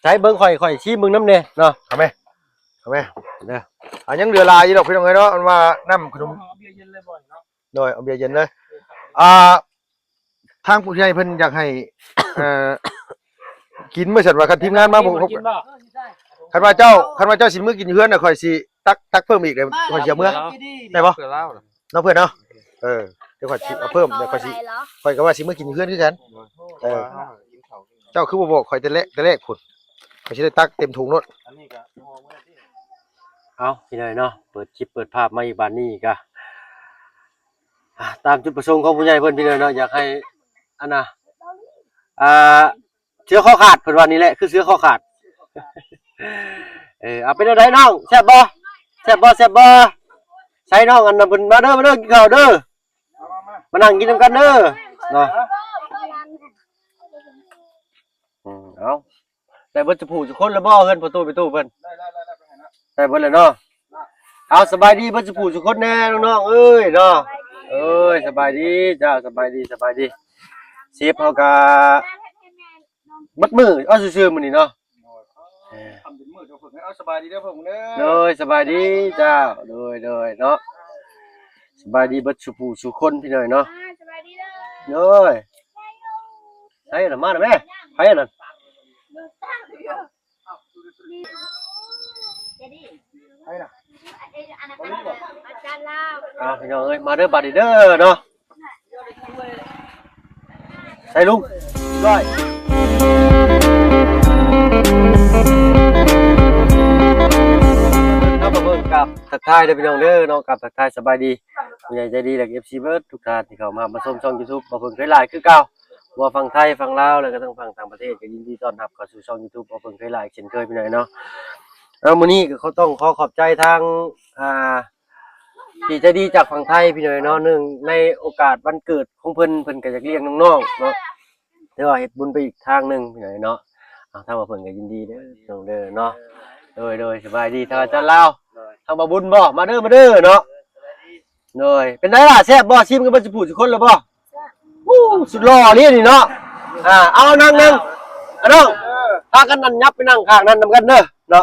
ໃຊ້ເບິ່ງ ຂ້ອຍ ຂ້ອຍຊີມເບິ່ງນຳແດ່ເນາະ. ເອົາແມ ເອົາແມ ເດີ ອ່າ ຍັງເຫຼືອຫຼາຍຢູ່ດອກພີ່ນ້ອງເອີຍເນາະ ອັນວ່ານ້ຳຂະໜົມ ເອົາເບຍເຢັນເລີຍບໍ່ເນາະ? ໂດຍ ເອົາເບຍເຢັນເລີຍ. ອ່າ ທາງຜູ້ໃຫຍ່ເພິ່ນຢາກໃຫ້ ເອີ ກິນ ວ່າຊັ້ນວ່າ ຄັນທີມງານມາບໍ່ຄົບ ກິນບໍ່? ຄັນວ່າເຈົ້າ ຄັນວ່າເຈົ້າຊິມື້ກິນຢູ່ເຮືອນນະ ຂ້ອຍຊິຕັກ ຕັກເພີ່ມອີກເລີຍ ຂ້ອຍຊິເອົາເມືອ ໄດ້ບໍ່? ເພື່ອລາວນະ ເນາະເພື່ອນເນາະ. ເອີ ດຽວຂ້ອຍຊິເອົາເພີ່ມ ດຽວຂ້ອຍຊິ ຂ້ອຍກໍວ່າຊິມື້ກິນຢູ່ເຮືອນຄືກັນ. ເອີ ເຈົ້າຄືບໍ່ບອກຂ້ອຍແຕ່ແລກ ແຕ່ແລກພຸ້ນ ຂ້ອຍຊິໄດ້ຕັກເຕັມຖົງໂລດ. ເອົາ ພີ່ນ້ອງເນາະ ເປີດຄລິບເປີດພາບມາອີກບາດນີ້ກະ ອ່າ ຕາມຈຸດປະສົງຂອງຜູ້ໃຫຍ່ເພິ່ນ ພີ່ນ້ອງເນາະ ຢາກໃຫ້ ອັນນ່າ ອ່າ ເສືອຄໍຂາດ ເພິ່ນວ່ານີ້ແຫຼະ ຄືເສືອຄໍຂາດ. ເອີ ເອົາ ເປັນແນວໃດນ້ອງ ແຊບບໍ່? ແຊບບໍ່? ແຊບບໍ່? ໃສ່ນ້ອງ ອັນນັ້ນເພິ່ນ ມາເດີ ມາເດີ ກິນເຂົ້າເດີ ມານັ່ງກິນນຳກັນເດີເນາະ. ອືມ ເອົາ ໄດ້ເບິດສູ່ຜູ້ສູ່ຄົນແລ້ວບໍ່ ເຮືອນພໍ່ຕູ້ແມ່ຕູ້ເພິ່ນ? ໄດ້ ໄດ້ ໄດ້ ໄດ້ ໄດ້ເບິດແລ້ວເນາະ. ເອົາ ສະບາຍດີເບິດສູ່ຜູ້ສູ່ຄົນແດ່ນ້ອງໆເອີຍເນາະ. ເອີຍ ສະບາຍດີເຈົ້າ ສະບາຍດີ ສະບາຍດີ. ເຊຟເຮົາກະເບິດມື້ ເອົາຊື່ໆມື້ນີ້ເນາະ. ເອີ ເອົາ ສະບາຍດີເດີ ເພິ່ນເດີ. ໂດຍ ສະບາຍດີເຈົ້າ. ໂດຍ ໂດຍເນາະ ສະບາຍດີເບິດສູ່ຜູ້ສູ່ຄົນ ພີ່ນ້ອງເນາະ. ອ່າ ສະບາຍດີເດີ. ໂດຍ ໃຜລະ ມາລະແມ່ ໃຜລະ? ໃຜລະ? ອາຈານລາວ. ອ່າ ພີ່ນ້ອງເອີຍ ມາເດີ ບາດນີ້ເດີເນາະ. ໃສ່ລຸງ ຮ້ອຍ ເຮົາມາເບິ່ງ ກາບທັກທາຍເດີພີ່ນ້ອງເດີເນາະ ກາບທັກທາຍສະບາຍດີ ຜູ້ໃຫຍ່ໃຈດີ ແລະ ເອັຟຊີ ເບິດທຸກທ່ານທີ່ເຂົ້າມາຮັບມາຊົມຊ່ອງຢູທູບ ບໍ່ເພິ່ງເຄີຍຫຼາຍຄືເກົ່າ ບໍ່ວ່າຝັ່ງໄທ ຝັ່ງລາວ ແລະ ກະທັງຝັ່ງຕ່າງປະເທດ ກໍຍິນດີຕ້ອນຮັບເຂົ້າສູ່ຊ່ອງຢູທູບ ບໍ່ເພິ່ງເຄີຍຫຼາຍເຊັ່ນເຄີຍ ພີ່ນ້ອງເນາະ. ແລ້ວມື້ນີ້ກໍຂໍ ຕ້ອງຂໍຂອບໃຈທາງ ອ່າ ທີ່ໃຈດີຈາກຝັ່ງໄທ ພີ່ນ້ອງເນາະ ເນື່ອງໃນໂອກາດວັນເກີດຂອງເພິ່ນ ເພິ່ນກໍຢາກລ້ຽງນ້ອງໆເນາະ ຖືວ່າເຮັດບຸນໄປອີກທາງໜຶ່ງ ພີ່ນ້ອງເນາະ. ເອົາ ທາງວ່າເພິ່ນກໍຍິນດີເດີ ນ້ອງເດີເນາະ. ໂດຍ ໂດຍ ສະບາຍດີ ທາງອາຈານລາວ ທາງບ່າວບຸນບໍ່ ມາເດີ ມາເດີເນາະ. ໂດຍ ເປັນໄດລະ ແຊບບໍ່? ຊີມກັນເບິດສູ່ຜູ້ສູ່ຄົນແລ້ວບໍ່? ໂອ້ ສຸດຫຼໍ່ອີ່ຫຼີນີ້ເນາະ. ອ່າ ເອົາ ນັ່ງ ນັ່ງ ອາ ນ້ອງ ພາກັນ ອັນ ຫຍັບໄປນັ່ງຂ້າງນັ້ນນຳກັນເດີເນາະ.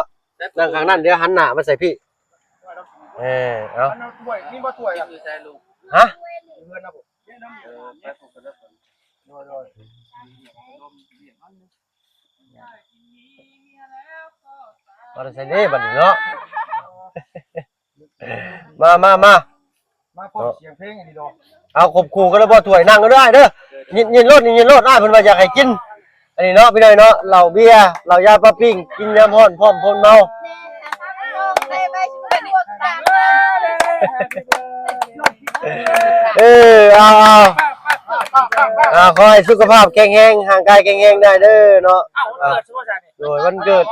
ນັ່ງຂ້າງນັ້ນ ດຽວຫັນໜ້າມາໃສ່ພີ້. ເອີ ເອົາ ຖ້ວຍ ມີບໍ່ຖ້ວຍ? ຮະ? ເອົາໃສ່ເດ້ບັດນີ້ເນາະ. ມາ ມາ ມາ ມາພ້ອມສຽງເພງອີ່ຫຼີດອກ. ເອົາ ຄວບຄູ່ກັນແລ້ວບໍ່ ຖ້ວຍ ນັ່ງກັນເດີ ເດີ ຍິນ ຍິນໂລດ ຍິນໂລດ. ອ້າຍເພິ່ນວ່າຢາກໃຫ້ກິນ ອັນນີ້ເນາະ ພີ່ນ້ອງເນາະ ເຫຼົ້າເບຍ ເຫຼົ້າຢາປາປີ້ງ ກິນຍາມຮ້ອນພ້ອມຄົນເມົາ. ເອີ ເອົາໆ ຂໍໃຫ້ສຸຂະພາບແຂງແຮງ ຮ່າງກາຍແຂງແຮງໄດ້ເດີເນາະ. ໂດຍ ວັນເກີດ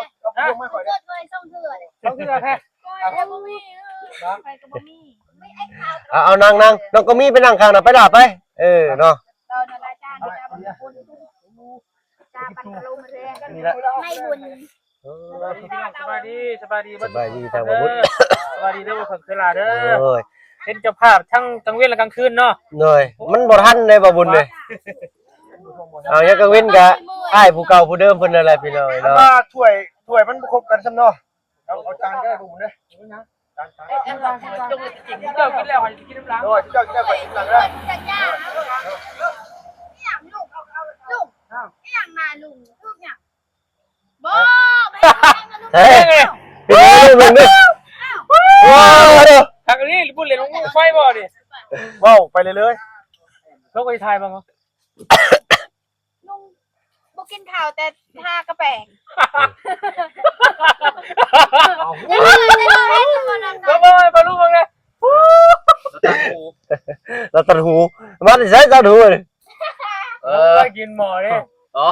ເອົາ ເອົາ ນັ່ງ ນັ່ງ ນ້ອງກໍມີໄປນັ່ງຂ້າງໜ້າໄປຫຼ້າໄປ. ເອີເນາະ ສະບາຍດີ ສະບາຍດີ ສະບາຍດີ ທາງບ່າວບຸນ ສະບາຍດີເດີ ເພິ່ນເຄີຍຫຼາເດີ. ໂດຍ ເປັນເຈົ້າພາບທັງກາງເວັນ ແລະ ກາງຄືນເນາະ. ໂດຍ ມັນບໍ່ທັນເດ້ບ່າວບຸນເດ້. ເອົາ ຍາມກາງເວັນກະອ້າຍຜູ້ເກົ່າຜູ້ເດີມເພິ່ນນັ້ນແຫຼະ ພີ່ນ້ອງເນາະ. ມາຖ້ວຍ ຖ້ວຍມັນບໍ່ຄົບກັນຊ້ຳເນາະ. ເອົາ ເອົາຈານກໍໄດ້ ບໍ່ບຸນເດ້. ເຈົ້າກິນແລ້ວ ຂ້ອຍຊິກິນນຳຫຼັງ. ໂດຍ ເຈົ້າກິນແລ້ວ ຂ້ອຍກິນນຳຫຼັງເດີ. ອີຫຍັງລູກ? ລູກ ອີຫຍັງນະລູກ? ລູກຫຍັງ? ບໍ່ ເຮີ້ຍ ເບິ່ງເດີ. ວ້າວ ຄັກອີ່ຫຼີ ບຸນເຫຼັ້ນລົງໄຟບໍ່ນີ້? ເວົ້າໄປເລື້ອຍໆ ເຂົາກໍຊິຖ່າຍເບິ່ງ. ລຸງບໍ່ກິນເຂົ້າແຕ່ທາກະແປງ. ເອົາ ເບິ່ງ ເບິ່ງ ເບິ່ງ ເບິ່ງເດ້. ລາວຕັດຫູ ມາແຕ່ໃສຕັດຫູນີ້? ເອີ ກິນໝໍນີ້. ອໍ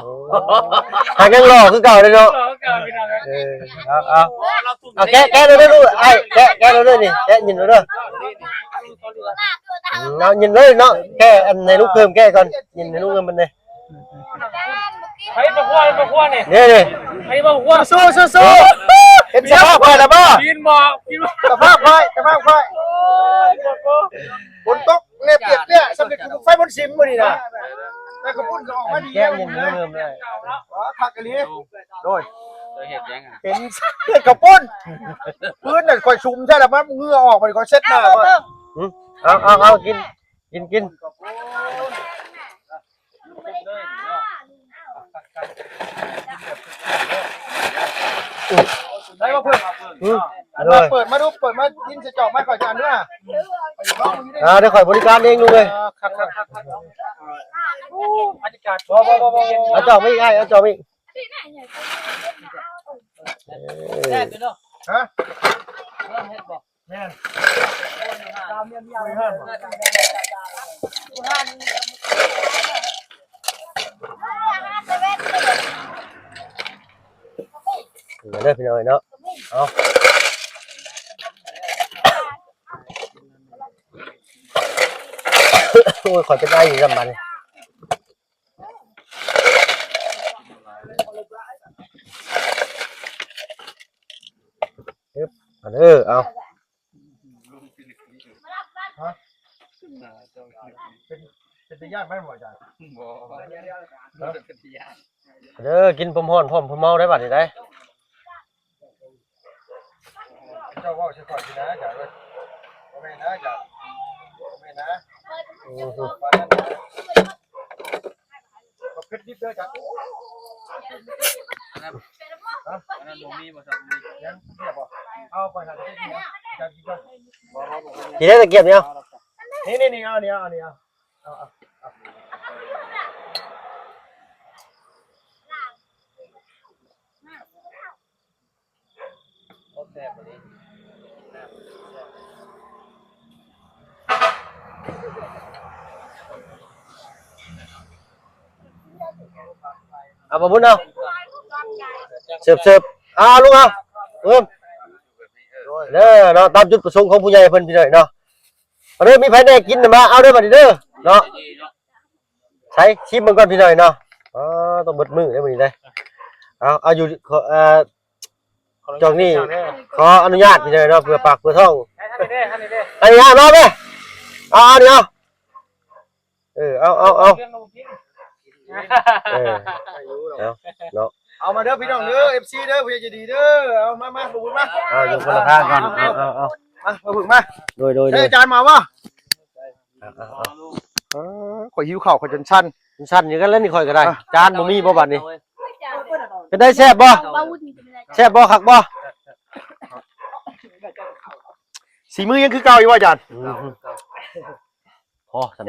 ຫາກຍັງຫຼໍ່ຄືເກົ່າເດ້ເນາະ. ເອີ ເອົາ ເອົາ ເອົາ ແກະ ແກະເລີຍເດີລູກ ອ້າຍ ແກະ ແກະເລີຍເດີນີ້ ແກະຍິນເລີຍເດີ. ເອົາຍິນເລີຍເນາະ ແກະອັນໃຫ້ລຸງເພີ່ມແກະກ່ອນ ຍິນໃຫ້ລຸງເພີ່ມເພິ່ນເດ້. ໃຜບໍ່ຄົວ ບໍ່ຄົວນີ້ ນີ້ ນີ້ ໃຜບໍ່ຄົວ ສູ້ໆ ສູ້ໆ. ເຫັນສະພາບຂ້ອຍແລ້ວບໍ່? ກິນບໍ່ ກິນບໍ່ ສະພາບຂ້ອຍ ສະພາບຂ້ອຍ. ໂອ້ຍ ຝົນຕົກແລະປຽກເປຍ ສ່ຳນີ້ໄຟບົນສິມມື້ນີ້ນະ. ແຕ່ຂະປຸ້ນກໍອອກມາດີ ແກະເຢັນເລີ່ມເລີຍ. ອໍ ຄັກອີ່ຫຼີ. ໂດຍ ໂດຍເຮັດຫຍັງອະ? ເຫັນເລືອດກະປຸ້ນ ພື້ນນັ້ນຂ້ອຍຊຸມໃສ່ລະ ມັນເຫື່ອອອກ ບັດນີ້ຂ້ອຍເຊັດໜ້າກ່ອນ. ເອົາ ເອົາ ເອົາ ກິນ ກິນ ກິນ. ໄດ້ບໍ່ເພິ່ນ? ອືມ ເປີດມາດູ ເປີດມາກິນໃສ່ຈອກໄມ້ຂ້ອຍຈານເດີ້. ອ່າ ດຽວຂ້ອຍບໍລິການເອງລູກເອີຍ. ຄັກໆໆ ບັນຍາກາດ ບໍ່ໆໆ ເອົາຈອກມາອີກ ອ້າຍ ເອົາຈອກມາອີກ. ແຊບຢູ່ເນາະ. ຮະ? ເຮົາເຮັດບໍ່? ແມ່ນ ຕາມເມນຢູ່ຮ້ານບໍ່? ມາເດີພີ່ນ້ອງເອີຍເນາະ. ເອົາ ໂອ້ຍ ຂ້ອຍເປັນໄອຢູ່ນຳບັດນີ້. ເອີບ ມາເດີ ເອົາ. ຮະ? ເປັນ ເປັນຕາຢ້ານໄໝບໍ່ອາຈານ? ບໍ່ ບໍ່ເປັນຕາຢ້ານ. ເດີ ກິນພ້ອມຮ້ອນພ້ອມຜູ້ເມົາໄດ໋ບັດນີ້ໄດ໋. ເຈົ້າເວົ້າໃສ່ຂ້ອຍຊິນະ ອາຈານເອີຍ. ບໍ່ແມ່ນນະ ອາຈານ ບໍ່ແມ່ນນະ. ອືຮຶ ປານນັ້ນນະ. ເຜັດດິບເດີອາຈານ. ອັນນັ້ນ ຮະ? ອັນນັ້ນບໍ່ມີບໍ່? ຍັງ ເກັບບໍ່? ເອົາໄປຫາເກັບນີ້ນະ ອາຈານກິນກ່ອນ. ຊິໄດ້ຕະກຽບນີ້ເອົາ. ນີ້ໆໆ ເອົານີ້ ເອົານີ້ ເອົາ ເອົາ ເອົາ ເອົາ. ໂອ້ ແຊບອີ່ຫຼີ. ເອົາ ບ່າວບຸນເອົາ ເສີບໆ. ເອົາ ລຸງເອົາ ເອີ ເດີເນາະ ຕາມຈຸດປະສົງຂອງຜູ້ໃຫຍ່ເພິ່ນພີ່ນ້ອງເນາະ. ເອົາເດີ ມີໃຜແນ່ກິນນະ ມາເອົາເດີບັດນີ້ເດີເນາະ. ໃສ ຊິມເບິ່ງກ່ອນພີ່ນ້ອງເນາະ. ອໍ ຕ້ອງເບິດມື້ເດ້ມື້ນີ້ເດ້. ເອົາ ເອົາຢູ່ ຂໍ ເອີ ຈອກນີ້ ຂໍອະນຸຍາດພີ່ນ້ອງເນາະ ເພື່ອປາກເພື່ອທ້ອງ. ອັນນີ້ ມາແມ່ ເອົາ ອັນນີ້ເອົາ. ເອີ ເອົາ ເອົາ ເອົາ ເອີ ເອົາເນາະ. ເອົາມາເດີພີ່ນ້ອງເດີ ເອັຟຊີເດີ ຜູ້ໃຫຍ່ໃຈດີເດີ. ເອົາມາ ມາ ບໍ່ບຸນມາ. ເອົາ ຢູ່ຄົນລະທາງກັນ. ເອົາ ເອົາ ເອົາ ມາ ບໍ່ບຸນມາ. ໂດຍ ໂດຍ ເດີ ອາຈານມາບໍ່? ເອີ ຂ້ອຍຫິວເຂົ້າ ຂ້ອຍຈົນສັ່ນ ສັ່ນຄືກັນແລ້ວນີ້ຂ້ອຍກໍໄດ້. ຈານບໍ່ມີບໍ່ບັດນີ້? ເປັນໄດ ແຊບບໍ່? ແຊບບໍ່ ຄັກບໍ່? ສີມືຍັງຄືເກົ່າຢູ່ບໍ່ອາຈານ? ພໍຊັ້ນ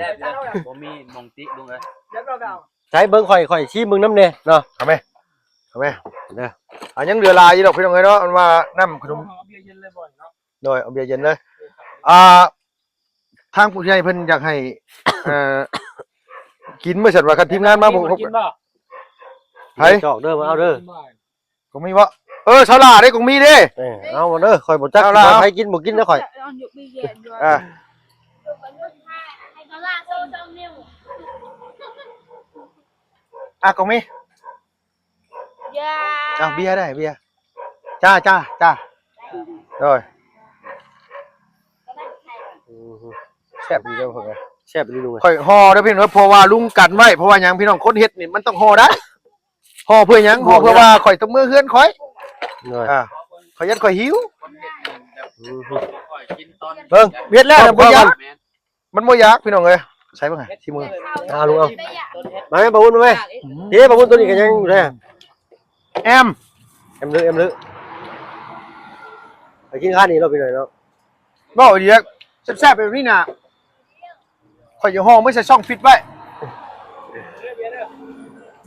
ບໍ່ມີໝ່ອງຕິລຸງເອີຍ. ໃສເບິ່ງຂ້ອຍ ຂ້ອຍຊີມເບິ່ງນຳແດ່ເນາະ. ເອົາແມ ເອົາແມ ເດີ. ອ່າ ຍັງເຫຼືອຫຼາຍຢູ່ດອກພີ່ນ້ອງເອີຍເນາະ ອັນວ່ານ້ຳຂະໜົມ. ໂດຍ ເອົາເບຍເຢັນເລີຍ. ອ່າ ທາງຜູ້ໃຫຍ່ເພິ່ນຢາກໃຫ້ ເອີ ກິນ ວ່າຊັ້ນວ່າ ຄັນທີມງານມາບໍ່ຄົບ. ໃຜ? ຈອກເດີ ມາເອົາເດີ. ກົງມີບໍ່? ເອີ ຊາວຫຼ້າເດ້ ກົງມີເດ້. ເອີ ເອົາເດີ ຂ້ອຍບໍ່ຈັກ ຊາວຫຼ້າ ວ່າໃຜກິນບໍ່ກິນເດີຂ້ອຍ. ອ່າ ອ່າ ກົງມີ. ອ່າ ເບຍໄດ້ ເບຍ. ຈ້າ ຈ້າ ຈ້າ. ໂດຍ ອື ແຊບດີເດີເພິ່ນ. ແຊບດີເດີ. ຂ້ອຍຫໍ່ເດີພີ່ນ້ອງ ເພາະວ່າລຸງກັນໄວ້. ເພາະວ່າຫຍັງພີ່ນ້ອງ ຄົນເຮັດນີ້ມັນຕ້ອງຫໍ່ໄດ້. ຫໍ່ເພື່ອຫຍັງ? ຫໍ່ເພື່ອວ່າຂ້ອຍຕ້ອງເມືອເຮືອນຂ້ອຍ. ໂດຍ ອ່າ ຂ້ອຍຢ້ານຂ້ອຍຫິວ. ອື ເບິ່ງ ເຮັດແລ້ວບໍ່ຢາກ. ມັນບໍ່ຢາກພີ່ນ້ອງເອີຍ. ໃສ່ເບິ່ງໃຫ້ ຊິມື. ອ່າ ລຸງເອົາ ມາແມ່ ປາວຸ້ນມາແມ່. ອື ເດ້ ປາວຸ້ນໂຕນີ້ກໍຍັງຢູ່ເດ້. ແອມ ແອມເລີ ແອມເລີ. ໄປກິນຂ້າວນີ້ເນາະ ພີ່ນ້ອງເນາະ. ເວົ້າດີ ແຊບໆ ແບບນີ້ນະ ຂ້ອຍຈະຫໍ່ໄວ້ໃສ່ຊ່ອງຟິດໄວ້.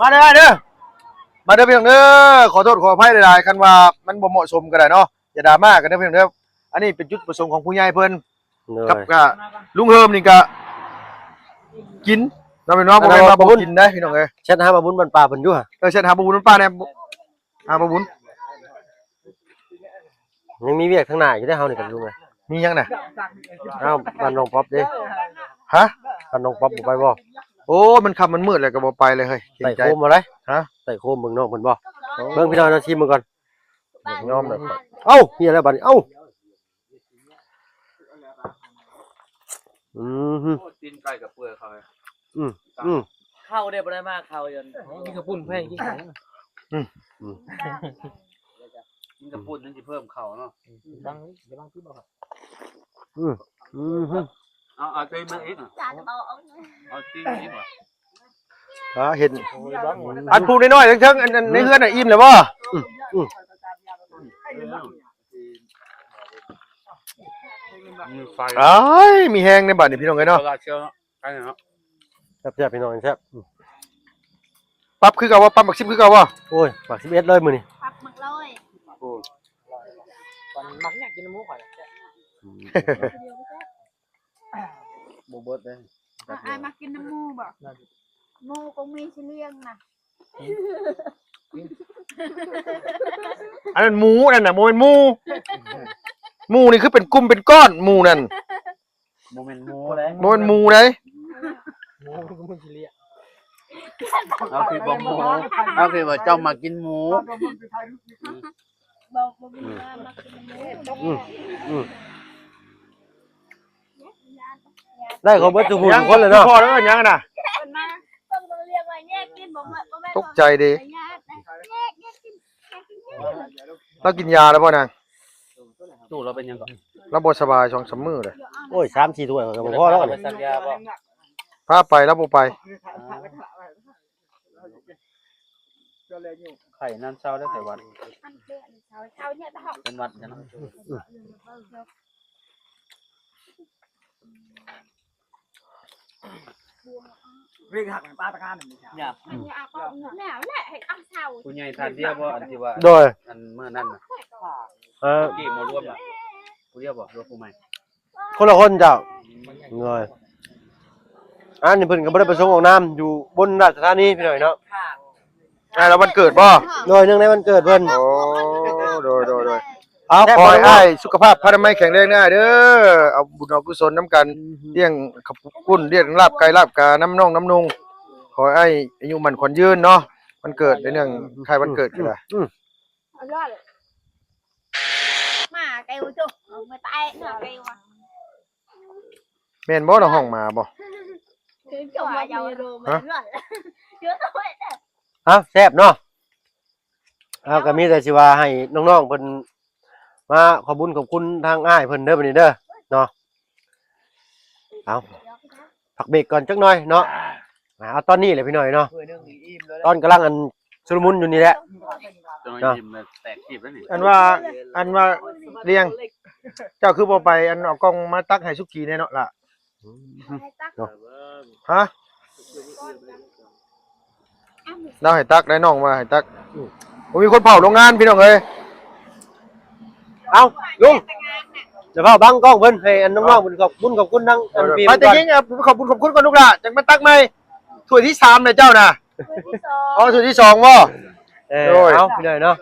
ມາເດີ ເດີ ມາເດີພີ່ນ້ອງເດີ. ຂໍໂທດຂໍອະໄພຫຼາຍໆ ຄັນວ່າມັນບໍ່ເໝາະສົມກໍໄດ້ເນາະ ຢ່າດຣາມາກັນເດີພີ່ນ້ອງເດີ. ອັນນີ້ເປັນຈຸດປະສົງຂອງຜູ້ໃຫຍ່ເພິ່ນ. ໂດຍ ກັບ ກະລຸງເຮີມນີ້ກະກິນເນາະ ແມ່ນບໍ່? ບໍ່ແມ່ນວ່າບໍ່ກິນເດ້ພີ່ນ້ອງເອີຍ. ແຊັດຫາບ່າວບຸນບ້ານປ່າເພິ່ນຢູ່ຫະ. ເອີ ແຊັດຫາບ່າວບຸນບ້ານປ່າແດ່ ຫາບ່າວບຸນ. ຍັງມີວຽກທາງໜ້າຢູ່ເດ້ເຮົານີ້ກັບລຸງເອີຍ. ມີຫຍັງນະ? ອ້າວ ບ້ານນ້ອງປັອບເດ້. ຮະ? ບ້ານນ້ອງປັອບບໍ່ໄປບໍ່? ໂອ້ ມັນຄ່ຳມັນມືດແລ້ວກໍບໍ່ໄປເລີຍເຮີ້ຍ. ເກງໃຈ. ໄຕ່ໂຄມບໍ່ໄດ້? ຮະ? ໄຕ່ໂຄມເບິ່ງນ້ອງເພິ່ນບໍ່? ໂອ້ ເບິ່ງພີ່ນ້ອງເນາະ ຊີມເບິ່ງກ່ອນ. ຢອມແລ້ວ. ເອົ້າ ເຫຍແລ້ວບັດນີ້. ເອົ້າ ອືມ ໂອ້ ຕີນໄກ່ກັບເປືອຍເຂົາ. ອືມ ອືມ ເຂົ້າເດ້ ບໍ່ໄດ້ມາເຂົ້າຢູ່. ກິນເຂົ້າປຸ້ນແພງ ກິນເຂົ້າ. ອືມ ກິນກັບປຸ້ນຈັ່ງຊິເພີ່ມເຂົ້າເນາະ. ບັງ ຢ່າບັງທີ່ບໍ່ ອືມ ອືມ ເອົາ ເອົາຕີນມາອີກ ຈານເອົາອອກ ເອົາຕີນມາອີກ ອ່າ ເຫັນ ອັນຜູ້ນ້ອຍໆ ເທິງໆ ອັນ ອັນໃນເຮືອນນະ ອີ່ມແລ້ວບໍ່? ອືມ ອືມ ມີໄຟ ອ້າຍ ມີແຮງໃນບາດນີ້ພີ່ນ້ອງເອີຍເນາະ. ປາດເຊວເນາະ ອັນນີ້ເນາະ ແຊບໆ ພີ່ນ້ອງ ແຊບ ອືມ ປັບຄືເກົ່າບໍ່? ປັບໝາກຊິບຄືເກົ່າບໍ່? ໂອ້ຍ ໝາກສິບເອັດເລີຍມື້ນີ້ ປັບໝາກຮ້ອຍ ໂອ້ ມັກຢາກກິນນຳໝູຂ້ອຍ ອືມ ບໍ່ເບິດເດ້ ອ້າຍມັກກິນນຳໝູບໍ່? ໝູກໍມີຊິລ້ຽງນະ ອັນນັ້ນໝູ ອັນນັ້ນນະ ບໍ່ແມ່ນໝູ ໝູນີ້ຄືເປັນກຸ່ມເປັນກ້ອນ ໝູນັ້ນ ບໍ່ແມ່ນໝູເດ້ ບໍ່ແມ່ນໝູເດ້ ໝູກໍມີຊິລ້ຽງ ເຮົາຄິດວ່າໝູ ເຮົາຄິດວ່າເຈົ້າມັກກິນໝູ ບໍ່ ບໍ່ມີ ອືມ ມາ ມາກິນໝູ ອືມ ອືມ ໄດ້ເຂົ້າເບິດທຸກຜູ້ທຸກຄົນເລີຍເນາະ. ພໍ່ເອີ້ນຫຍັງນະ? ຕົກໃຈເດ້. ລາວກິນຢາແລ້ວບໍ່ນາງ? ຕູ້ລາວເປັນຫຍັງເກາະ? ລາວບໍ່ສະບາຍສອງສາມມື້ເລີຍ. ໂອ້ຍ ສາມສີ່ຖ້ວຍກໍບໍ່ພໍແລ້ວ. ພາໄປລາວບໍ່ໄປ. ໄຂ້ນານເຊົາແລ້ວ ໄຂ້ຫວັດ ເປັນຫວັດຊັ້ນເນາະ. ເວກຫັກປາຕະການນີ້ ຍາກ ອັນນີ້ເອົາກໍແນວແຫຼະ ໃຫ້ເອົາເຊົາ. ຜູ້ໃຫຍ່ທ່ານດຽວບໍ່ ອັນທີ່ວ່າ ໂດຍ ອັນມື້ນັ້ນນະ ເອີ ກີ້ມາລວມນະ ຜູ້ດຽວບໍ່ ຫຼືວ່າຜູ້ໃໝ່? ຄົນລະຄົນເຈົ້າ. ໂດຍ ອັນນີ້ເພິ່ນກໍບໍ່ໄດ້ປະສົງອອກນາມ ຢູ່ບົນລາດຊະທານີພີ່ນ້ອງເນາະ. ອ່າ ແລ້ວວັນເກີດບໍ່? ໂດຍ ເນື່ອງໃນວັນເກີດເພິ່ນ. ໂອ້ ໂດຍ ໂດຍ ໂດຍ. ເອົາ ຂໍໃຫ້ອ້າຍສຸຂະພາບພະນາໄມແຂງແຮງເດີອ້າຍເດີ. ເອົາບຸນເອົາກຸສົນນຳກັນ ອືຮຶ ລ້ຽງເຂົ້າປຸ້ນ ລ້ຽງລາບໄກ່ລາບການຳນ້ອງນຳນຸ່ງ. ຂໍໃຫ້ອ້າຍອາຍຸໝັ້ນຂວັນຍືນເນາະ. ວັນເກີດໃນເນື່ອງ ອືຮຶ ຄ້າຍວັນເກີດກໍໄດ້. ອືມ ອືມ ມາໄກບໍ່ຈຸກ ເອົາມາຕາຍເນາະ ໄກວ່າ. ແມ່ນບໍ່ ລາວຮ້ອງໝາບໍ່? ຮະ? ຮະ? ແຊບເນາະ. ເຮົາກໍມີແຕ່ຊິວ່າໃຫ້ນ້ອງໆເພິ່ນມາຂອບບຸນຂອບຄຸນທາງອ້າຍເພິ່ນເດີ ບັດນີ້ເດີເນາະ. ເອົາ ພັກເບຣກກ່ອນຈັກໜ່ອຍເນາະ. ອ່າ ເອົາຕອນນີ້ແຫຼະພີ່ນ້ອງເນາະ ຕອນກຳລັງອັນຊຸລະມຸນຢູ່ນີ້ແຫຼະ ເນາະ. ອັນວ່າ ອັນວ່າລ້ຽງ ເຈົ້າຄືບໍ່ໄປອັນເອົາກ່ອງມາຕັກໃຫ້ສຸກີແດ່ເນາະລະ. ເນາະ ຮະ? ລາວໃຫ້ຕັກໄດ້ ນ້ອງວ່າໃຫ້ຕັກ. ອືມ ໂອ້ ມີຄົນເຝົ້າໂຮງງານພີ່ນ້ອງເອີຍ. ເອົ້າ ລຸງ ຈະເຝົ້າບັງກ້ອງເພິ່ນ ໃຫ້ອັນນ້ອງໆເພິ່ນຂອບຄຸນຂອບຄຸນທາງອັນ ເອີ ພີ່ ໄປແຕ່ຍິງ. ເອົາ ຂອບຄຸນຂອບຄຸນກ່ອນລູກຫຼ້າ ຈັ່ງມາຕັກໃໝ່. ຖ້ວຍທີສາມນະເຈົ້ານະ. ອໍ ຖ້ວຍທີສອງບໍ່? ເອີ ໂດຍ ເອົາ ພີ່ນ້ອງເນາະ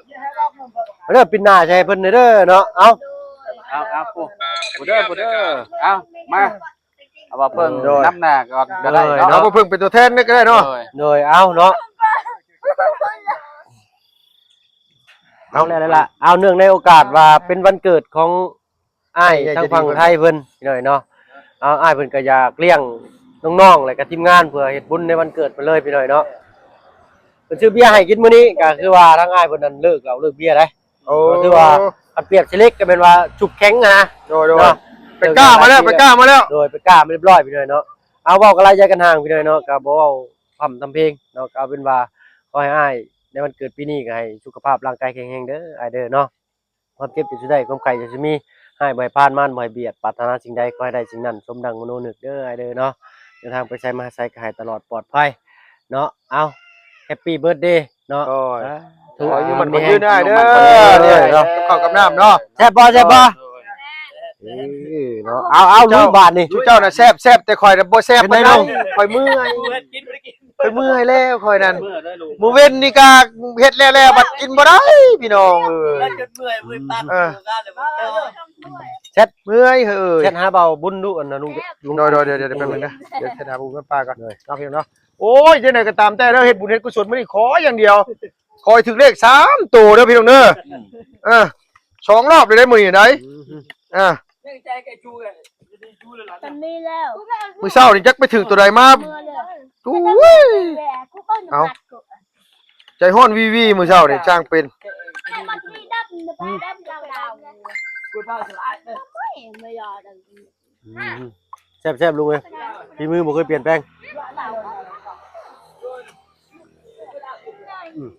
ເດີ ປີໜ້າໃຫ້ເພິ່ນເດີເນາະ. ເອົາ ເອົາ ເອົາ ຜູ້ເດີ ຜູ້ເດີ ເອົາ ມາ ເອົາ ບໍ່ເພິ່ງ ໂດຍ ນຳໜ້າກ່ອນກໍໄດ້ເນາະ. ເອົາ ບໍ່ເພິ່ງເປັນຕົວແທນເລີຍກໍໄດ້ເນາະ. ໂດຍ ໂດຍ ເອົາເນາະ. ເອົາ ແລ້ວລະ ເອົາ ເນື່ອງໃນໂອກາດວ່າເປັນວັນເກີດຂອງ ອ້າຍ ໃຫຍ່ໃຈດີ ທາງຝັ່ງໄທເພິ່ນ ພີ່ນ້ອງເນາະ. ເອົາ ອ້າຍເພິ່ນກໍຢາກລ້ຽງນ້ອງໆ ແລະກໍທີມງານ ເພື່ອເຮັດບຸນໃນວັນເກີດເພິ່ນເລີຍ ພີ່ນ້ອງເນາະ. ເພິ່ນຊື້ເບຍໃຫ້ກິນມື້ນີ້ ກໍຄືວ່າທາງອ້າຍເພິ່ນນັ້ນເລີກເຫຼົ້າເລີກເບຍໄດ໋. ໂອ້ ກໍຄືວ່າຄັນປຽບສະເລັກກໍແມ່ນວ່າຊຸບແຂງຫັ້ນນະ. ໂດຍໆ ເນາະ ໄປກ້າມາແລ້ວ ໄປກ້າມາແລ້ວ. ໂດຍ ໄປກ້າມາຮຽບຮ້ອຍ ພີ່ນ້ອງເນາະ. ເອົາ ເວົ້າກັນຫຼາຍໃຫຍ່ກັນຫ່າງ ພີ່ນ້ອງເນາະ ກໍບໍ່ເວົ້າພ້ຳທຳເພງເນາະ. ກໍເອົາເປັນວ່າຂໍໃຫ້ອ້າຍໃນວັນເກີດປີນີ້ ກໍໃຫ້ສຸຂະພາບຮ່າງກາຍແຂງແຮງເດີ ອ້າຍເດີເນາະ. ຄວາມເຈັບຢ່າສູ່ໄດ້ ຄວາມໄຂ້ຢ່າສູ່ມີ ຮ້າຍບໍ່ໃຫ້ຜ່ານ ມານບໍ່ໃຫ້ບຽດ ປາດຖະໜາສິ່ງໃດ ຂໍໃຫ້ໄດ້ສິ່ງນັ້ນ ສົມດັ່ງມະໂນນຶກເດີ ອ້າຍເດີເນາະ. ເດີນທາງໄປໃສມາໃສກໍໃຫ້ຕະຫຼອດປອດໄພເນາະ. ເອົາ Happy Birthday ເນາະ. ໂອ້ຍ ສາທຸ ຂໍໃຫ້ຢູ່ໝັ້ນຂວັນຍືນເດີ ເດີ ເນາະ ກັບເຂົ້າກັບນ້ຳເນາະ. ແຊບບໍ່ ແຊບບໍ່? ເອີເນາະ ເອົາ ເອົາ ລຸຍບາດນີ້. ຊຸເຈົ້ານະແຊບ ແຊບ ແຕ່ຂ້ອຍນະບໍ່ແຊບປານໃດ ຂ້ອຍເມື່ອຍ. ຂ້ອຍເມື່ອຍແລ້ວຂ້ອຍນັ້ນ. ມື້ເວັນນີ້ກະເຮັດແລ້ວໆ ບັດກິນບໍ່ໄດ້ພີ່ນ້ອງເອີຍ. ເອີ ແຊດ ເມື່ອຍເຮີ້ຍ. ແຊດຫາບ່າວບຸນດຸ ອັນນະ ລຸງ. ໂດຍໆ ດຽວໆ ແປັບໜຶ່ງນະ ດຽວແຊດຫາບຸນແມ່ປ້າກ່ອນເນາະ ພີ່ນ້ອງເນາະ. ໂອ້ຍ ຈັ່ງໃດກໍຕາມແຕ່ເດີ ເຮັດບຸນເຮັດກຸສົນມື້ນີ້ຂໍຢ່າງດຽວ ຂໍໃຫ້ຖືກເລກສາມໂຕເດີພີ່ນ້ອງເດີ. ເອີ ສອງລອບເລີຍໄດ໋ມື້ນີ້ໄດ໋. ເອີ ມື້ເຊົ້ານີ້ຈັກໄປຖືກໂຕໃດມາ. ໂອ້ຍ ເອົາ ຈຮ້ອນວີວີມື້ເຊົ້ານີ້ຊ່າງເປັນ. ອືມ ແຊບໆ ລຸງເອີຍ ຝີມືບໍ່ເຄີຍປ່ຽນແປງ. ອືມ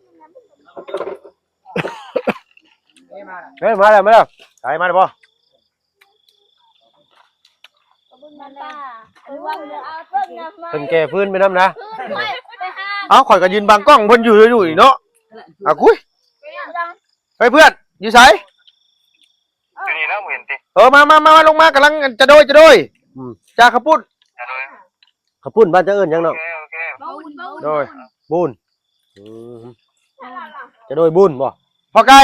ເຮີ້ຍ ມາແລ້ວ ມາແລ້ວ ໄປ ມາແລ້ວບໍ່? ເພິ່ນແກ່ຟືນໄປນຳນະ. ເອົ້າ ຂ້ອຍກໍຢືນບັງກ້ອງເພິ່ນຢູ່ ຢູ່ອີກເນາະ. ອາ ກຸ້ຍ ເຮີ້ຍ ເພື່ອນຢູ່ໃສ? ຢູ່ນີ້ແລ້ວ ບໍ່ເຫັນຕິ. ເອີ ມາ ມາ ມາ ລົງມາ ກຳລັງຈະໂດຍ ຈະໂດຍ. ອືມ ຈາເຂົ້າປຸ້ນ ຈະໂດຍ ເຂົ້າປຸ້ນບ້ານເຈົ້າເອີ້ນຫຍັງນ້ອງ? ໂດຍ ບູນ. ອືມ ຈະໂດຍບູນບໍ່? ພໍ່ໄກ່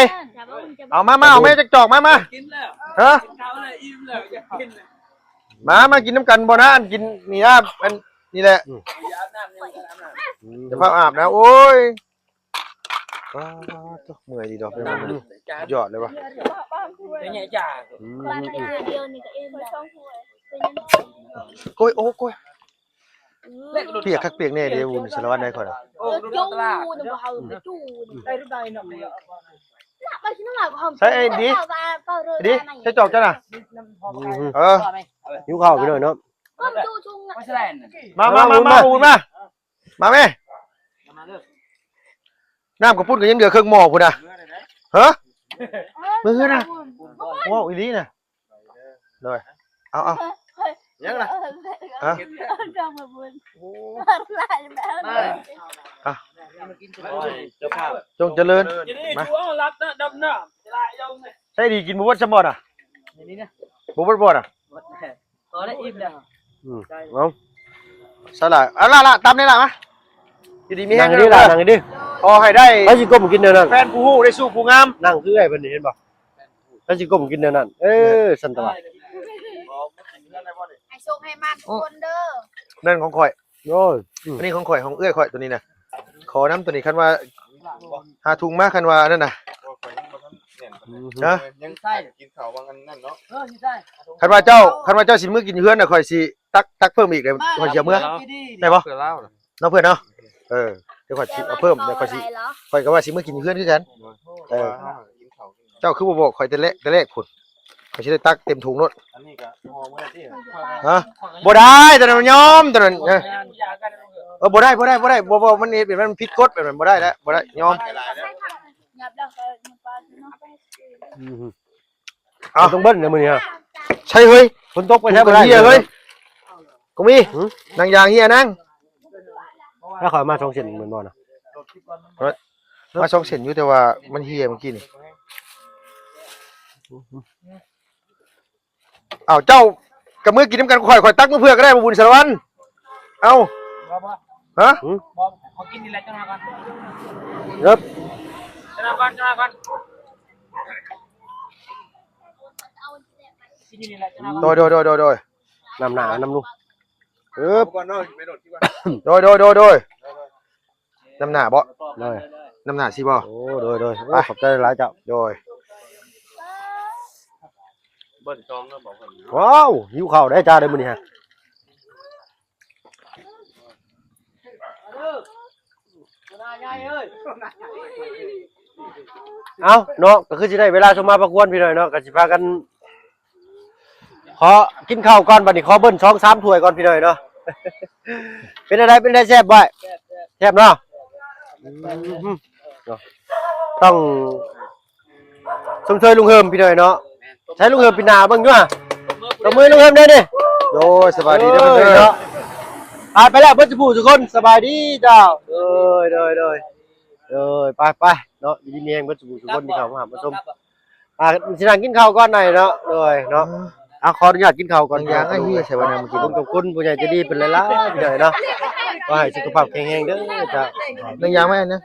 ເອົາມາ ມາ ເອົາແມ່ຈັກຈອກມາ ມາ. ຮະ ມາ ມາກິນນຳກັນບໍ່ນະ? ອັນກິນນີ້ນະ ອັນນີ້ແຫຼະ. ອືມ ອືມ ຈະພາອາບນະ ໂອ້ຍ. ປາດໂທ້ ເມື່ອຍດີດອກ ເປັນຫຍັງ ສຸດຍອດເລີຍວ່າ. ອືມ ໂອ້ຍ ໂອ້ຍ ໂອ້ຍ ປຽກຄັກປຽກແນ່ເດ້ ວຸ້ນສາລະວັນໄດ້ຂ້ອຍນະ. ໃສ່ໄອ້ດີ ດີ ໃສ່ຈອກເຈົ້ານະ. ອືມ ເອີ ຫິວເຂົ້າພີ່ນ້ອງເນາະ. ມາ ມາ ມາ ມາ ບຸນມາ ມາແມ່. ນ້ຳເຂົ້າປຸ້ນກໍຍັງເຫຼືອເຄິ່ງໝໍ້ພຸ້ນນະ. ຮະ ມື້ນະ ເວົ້າອີ່ຫຼີນະ. ໂດຍ ເອົາ ເອົາ ຍັງນະ. ຮະ ໂອ້ ອ່ະ ເຈົ້າພາບ ຈົ່ງຈະເລີນ ມາ. ໃສ່ດີກິນບໍ່ເບິດຊຳບໍ່ນະ? ບໍ່ເບິດບໍ່ນະ? ພໍແລ້ວ ອີ່ມແລ້ວ. ອືມ ເອົາ ສາລະ ເອົາລະ ລະ ຕຳນີ້ລະ ມາ. ຢູ່ດີມີແຮງ ນັ່ງດີລະ ເດີ ນັ່ງດີ. ຂໍໃຫ້ໄດ້ ໃຜຊິກົ້ມກິນແນວນັ້ນ ແຟນຜູ້ຮູ້ໄດ້ສູ່ຜູ້ງາມ. ນັ່ງຄືເອື້ອຍເພິ່ນນີ້ ເຫັນບໍ່? ໃຜຊິກົ້ມກິນແນວນັ້ນ. ເອີ ຊັ້ນຕະວ່າ ໃຫ້ໂຊກໃຫ້ໝານທຸກຄົນເດີ ເດີ. ນັ້ນຂອງຂ້ອຍ. ໂອ້ຍ ອືມ ອັນນີ້ຂອງຂ້ອຍ ຂອງເອື້ອຍຂ້ອຍ ໂຕນີ້ນະ. ຂໍນຳໂຕນີ້ ຄັນວ່າຫາທຸງມາ ຄັນວ່າອັນນັ້ນນະ. ອືມ ຮະ ຍັງກິນເຂົ້າວ່າອັນນັ້ນເນາະ. ເອີ ຊິໃສ່ ຄັນວ່າເຈົ້າ ຄັນວ່າເຈົ້າຊິມື້ກິນເຮືອນນະ ຂ້ອຍຊິຕັກ ຕັກເພີ່ມອີກເດ້ ຂ້ອຍຊິເອົາເມືອ ໄດ້ບໍ່? ເພື່ອລາວນະ ເນາະເພື່ອນເນາະ. ເອີ ດຽວຂ້ອຍຊິເອົາເພີ່ມ ດຽວຂ້ອຍຊິ ຂ້ອຍກໍວ່າຊິມື້ກິນເຮືອນຄືກັນ. ເອີ ເຈົ້າຄືບໍ່ບອກຂ້ອຍແຕ່ແລກ ແຕ່ແລກພຸ້ນ ຂ້ອຍຊິໄດ້ຕັກເຕັມຖົງໂລດ. ອັນນີ້ກໍພໍບໍ່ໄດ້ຕິ? ຮະ ບໍ່ໄດ້ ຕອນນັ້ນມັນຍອມ ຕອນນັ້ນ ເອີ ບໍ່ໄດ້ ບໍ່ໄດ້ ບໍ່ໄດ້ ບໍ່ ບໍ່ ມັນເຮັດແບບນັ້ນ ມັນຜິດກົດ ແບບນັ້ນບໍ່ໄດ້ແລ້ວ ບໍ່ໄດ້ ຍອມ. ອືມ ເອົາ ຕ້ອງເບິ່ງເດີມື້ນີ້ຮະ. ໃຊ່ເຮີ້ຍ ຝົນຕົກໄປແທ້ບໍ່ໄດ້ເຮີ້ຍ. ກໍມີ ຫື ໜັງຢາງເຮຍນັງ ແລ້ວຂ້ອຍເອົາມາສອງເສັ້ນແມ່ນບໍ່ນະ? ມາສອງເສັ້ນຢູ່ ແຕ່ວ່າມັນເຮຍມື້ກີ້ນີ້. ອ້າວ ເຈົ້າກໍມື້ກິນນຳກັນຂ້ອຍ ຂ້ອຍຕັກມື້ເພື່ອກໍໄດ້ ບໍ່ບຸນສາລະວັນ. ເອົ້າ ບໍ່ ບໍ່ ຮະ ບໍ່ ຂໍກິນນີ້ແຫຼະ ຈັກໜ່ອຍກ່ອນ ເອີ ຈັກໜ່ອຍກ່ອນ ຈັກໜ່ອຍກ່ອນ ກິນນີ້ແຫຼະ ຈັກໜ່ອຍກ່ອນ. ໂດຍ ໂດຍ ໂດຍ ໂດຍ ໂດຍ ນຳໜ້ານຳລູກ ເອີ ກ່ອນເນາະ ໄປໂດດທີ່ວ່າ ໂດຍ ໂດຍ ໂດຍ ໂດຍ ນຳໜ້າບໍ່? ໂດຍ ນຳໜ້າຊິບໍ່? ໂອ້ ໂດຍ ໂດຍ ໂອ້ ຂອບໃຈຫຼາຍເຈົ້າ ໂດຍ. ເບິ່ງຊອງແລ້ວບໍ່? ວ້າວ ຫິວເຂົ້າໄດ໋ຈ້າເດີມື້ນີ້ຮະ. ເອົ້າເນາະ ກໍຄືຊິໄດ້ເວລາສົມມາພາຄວນພີ່ນ້ອງເນາະ ກໍຊິພາກັນ ຂໍກິນເຂົ້າກ່ອນ ບັດນີ້ຂໍເບິ່ນສອງສາມຖ້ວຍກ່ອນພີ່ນ້ອງເນາະ. ເປັນຈັ່ງໃດ ເປັນຈັ່ງໃດ ແຊບບໍ່? ແຊບເນາະ. ອືມ ເນາະ ຕ້ອງຊົມເຊີຍລຸງເຮີມພີ່ນ້ອງເນາະ. ໃສລຸງເຮີມ ປີໜ້າເບິ່ງຢູ່ຫະ ຕົບມືໃຫ້ລຸງເຮີມແດ່ນີ້. ໂດຍ ສະບາຍດີເດີ ເອີຍ ເນາະ. ໄປ ໄປແລ້ວເບິດສູ່ຜູ້ສູ່ຄົນ ສະບາຍດີເຈົ້າ. ໂດຍ ໂດຍ ໂດຍ ໂດຍ ໄປ ໄປເນາະ ຢູ່ດີມີແຮງເບິດສູ່ຜູ້ສູ່ຄົນທີ່ເຂົ້າມາຫາມາຊົມ. ອ່າ ຊິນັ່ງກິນເຂົ້າກ່ອນໜ້ອຍເນາະ. ໂດຍເນາະ ອ່າ ຂໍອະນຸຍາດກິນເຂົ້າກ່ອນ. ໜັງຢາງໄອ້ເຮຍໃສ່ວ່ານຳກິນ ຂອບຄຸນຂອບຄຸນຜູ້ໃຫຍ່ໃຈດີເພິ່ນຫຼາຍໆ ພີ່ນ້ອງເນາະ. ຂໍໃຫ້ສຸຂະພາບແຂງແຮງເດີເຈົ້າ. ໜັງຢາງມາອັນໜຶ່ງ.